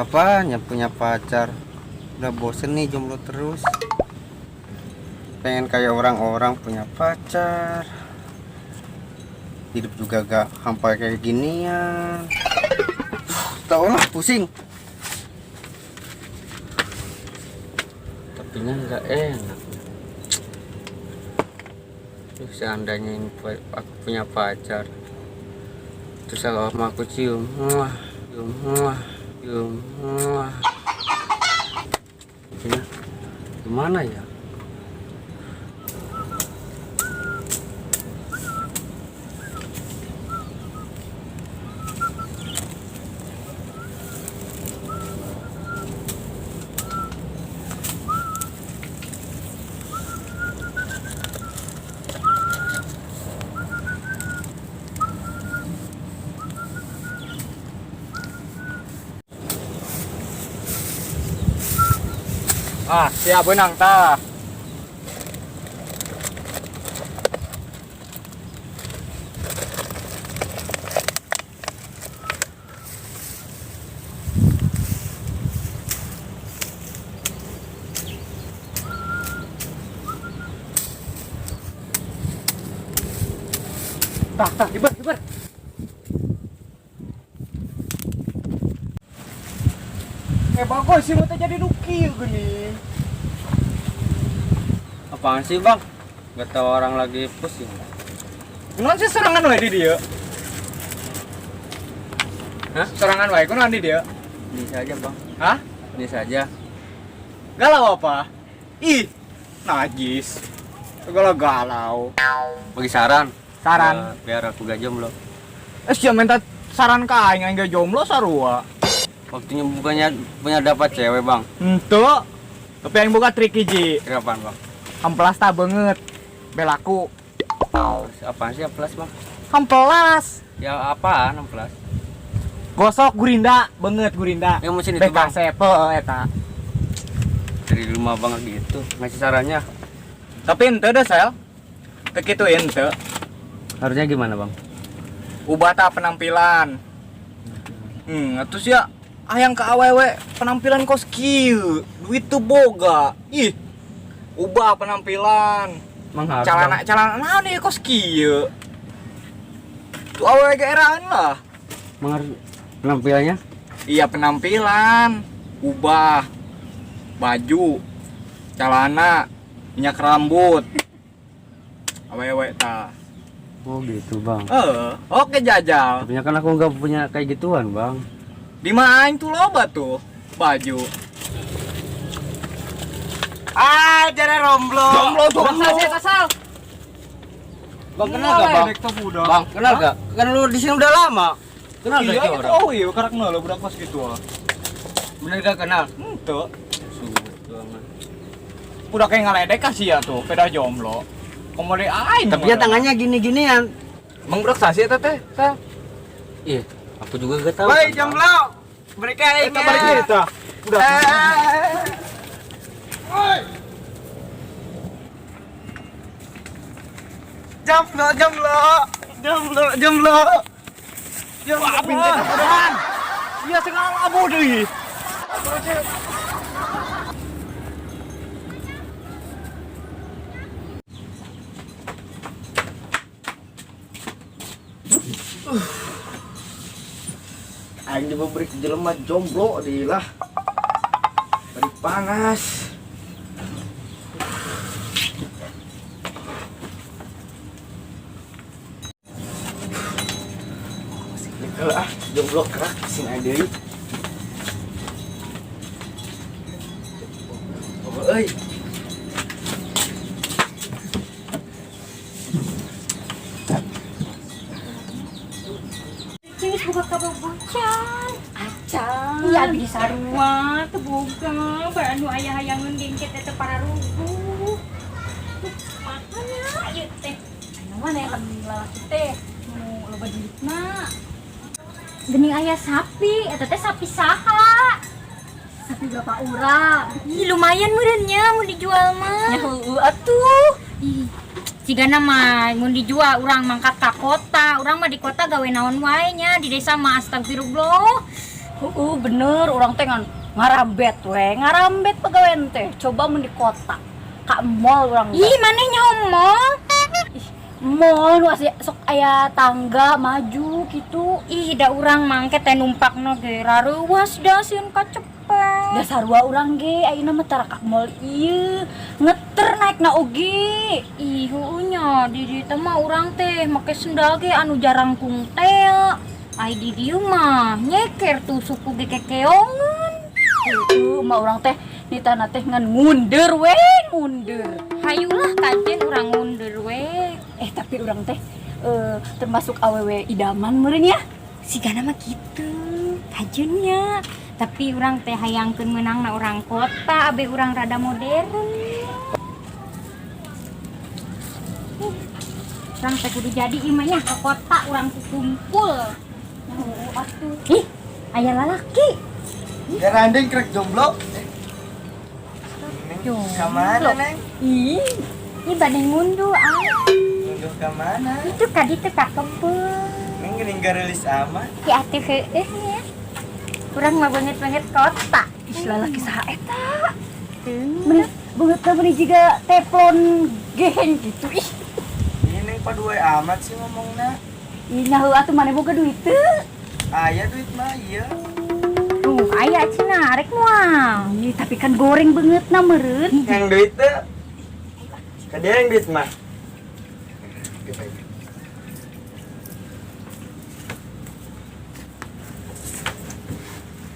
Kapan ya punya pacar? Udah bosen nih jomblo terus. Pengen kayak orang-orang punya pacar. Hidup juga gak hampa kayak ginian. Tau lah, pusing. Tapinya nggak enak. Duh, seandainya ini aku punya pacar, terus kalau sama aku cium, muah, cium, muah, cium, muah. Tapinya gimana ya? Ah, siap benang tah. Tah, tah, ibar, ibar. Eh, bagus sih, mau jadi nuki gini. Apaan sih, Bang? Gak tau orang lagi pusing. Kunaon sih serangan wae di dia? Hah? Serangan wae kunaon di dia? Bisa aja, Bang. Hah? Bisa aja. Galau apa? Ih, najis. Galau-galau. Bagi saran. Saran. Biar aku gak jomblo. Eh, siapa minta saran ka aing, aing gak jomblo sarua. Waktunya bukannya punya dapat cewek, Bang. Henteu. Tapi aing boga trik hiji. Trik apaan, Bang? Hampelas tah beungeut. Belaku. Apaan sih amplas, Bang? Hampelas. Ya apaan amplas? Gosok gurinda, beungeut gurinda. Yang mesin itu, Bang. BKC heueuh eta. Dari rumah banget gitu ngasih sarannya. Tapi henteu deh, Sel. Teu kitu henteu. Harusnya gimana, Bang? Ubah tah penampilan. Atuh sia hayang ka awewe penampilan kos kieu, duit teu boga. Ih. Ubah penampilan. Emang harus, Celana Bang? celana naon ieu kos kieu? Tuh awewe ge eraan lah. Emang harus penampilannya? Iya, penampilan. Ubah baju, celana, minyak rambut. Awewe tah. Oh gitu, Bang. Oke jajal. Tapi kan aku nggak punya kayak gituan, Bang. Di mana aing tuh loba tuh baju. Ah, jare romblo. Jomblo, jomblo. Asal, asal. Bang kenal gak, Bang? Bang, kenal gak? Kan lu di sini udah lama. Kenal gak Iya, itu itu orang? oh iya, karek kenal budak kos gitu ah. Bener gak kenal? Henteu. Sudah. Udah kayak ngaledek kasih ya tuh, peda jomblo. Komo deui aing. Tapi ya tangannya gini-ginian. Emang budak sasi eta teh, Sal? Iya, aku juga gak tahu. Woi, jomblo. Mereka aing. Eta balik deui tah. Budak. Jomblo, jomblo. Jomblo, jomblo. Jomblo. Wah, iya, sengal abu deui. Aing diberi jelema jomblo di lah. Bari panas. Nyekel ah, jomblo kerak sing aya deui. Oh, euy. Cing geus boga kabogohan. Acan. Iya, abdi sarua teu boga, bar anu aya hayangeun gengket teh pararuguh. Makanya ieu teh. Anu mana yang lalaki teh nu loba duitna. Geuning aya sapi, eta teh sapi saha? Sapi bapak urang. Ih, lumayan meureun nya mun dijual mah. Nya heueuh atuh. Ih, cigana mah mun dijual urang mangkat ka kota, urang mah di kota gawe naon wae nya, di desa mah astagfirullah. Heeh, bener urang teh ngan ngarambet we, ngarambet pagawean teh. Coba mun di kota, ka mall urang teh. Ih, maneh nyomong. Ih, mall nu asli sok aya tangga maju gitu. Ih, da urang mangke teh numpakna ge rareuwas da sieun kacepet. Da sarua urang ge ayeuna mah tara ka mall ieu, ngeter naekna oge. Ih, heueuh nya di dieu mah urang teh make sendal ge anu jarangkung teh. Ai di dieu mah nyeker tuh suku ge kekeongan. Heueuh, mah urang teh nitahna teh ngan ngundur we, ngundur. Hayulah kajen urang ngundur we. Eh, tapi urang teh termasuk awewe idaman meureun ya. Sigana mah kitu, kajennya. Tapi urang teh hayangkeun meunangna urang kota, abe urang rada modern. Ih, urang teh kudu jadi ieu mah nya ke kota urang kumpul. Oh, atuh. Ih, aya lalaki. Garandeng krek jomblo. Jomblo. Kamana, Neng? Ih, ini bade ngunduh ah. Ngunduh ka mana? Itu ka ditu ka kebun. Neng geuning gareulis amat. Ki atuh heueuh nya. Urang mah banget-banget kota. Ih, lalaki saha eta? Meni beungeutna meni jiga teflon geheng gitu. Ih, Ih, Neng paduwe amat sih ngomongna. ih nyaho atuh maneh boga duit teu? Aya duit mah iya. Tuh, aya cenah rek moal. Ih, tapi kan goreng beungeutna meureun. Yang duit teu. Ka dia yang duit mah.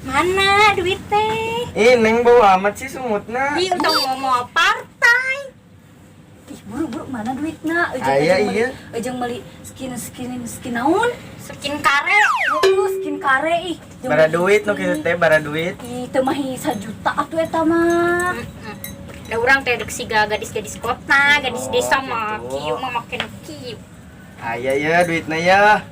Mana duit teh? Ih, Neng bau amat sih sumutna. Ih, udah ngomong partai. Ih, buru-buru mana duitna? Aya, iya. Ejeng meuli skin skin skin naon? Skin kare. Heueuh, skin kare ih. Jeung Bara duit nu kitu teh, bara duit. Ih, teu mah sajuta atuh eta mah. Da urang teh dek siga gadis-gadis kota, gadis Oh, desa mah gitu. kieu mah make nu kieu. Aya ya duitna ya.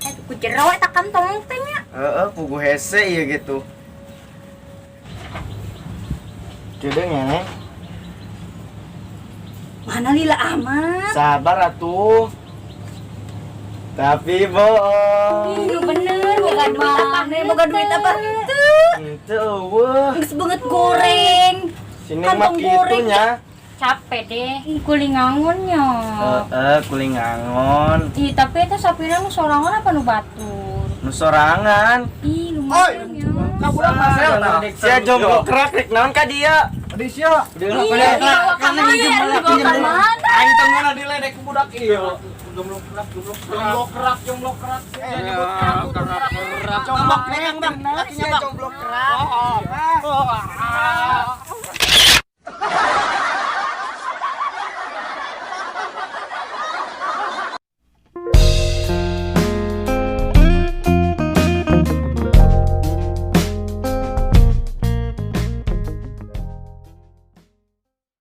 Eh, ku jero eta kantong teh nya. Heeh, puguh hese ieu gitu. Kedeung ya, Neng. Mana lila amat? Sabar atuh. Tapi bohong. Ih, nu bener boga duit apa? Mana boga duit apa henteu? Henteu eueuh. Geus beungeut goreng. Sini mah Kantong kitu goreng. nya. Capek deh, kulingangonnya. Heeh, kulingangon. Ih, tapi eta sapirna nu sorangan apa nu batur? Nu sorangan. Ih, lumayan ya. Kaburan Marcel tah. Sia jomblo kerak rek naon ka dia? Di sia. Iya, dibawa ka mana? Dibawa ka mana? Aing teh mana diledek ku budak ieu. Jomblo kerak, jomblo kerak. Jomblo kerak, jomblo kerak. Sia nyebut aku kerak kerak. Jomblo kerak, Bang. Lakinya jomblo kerak. Oh.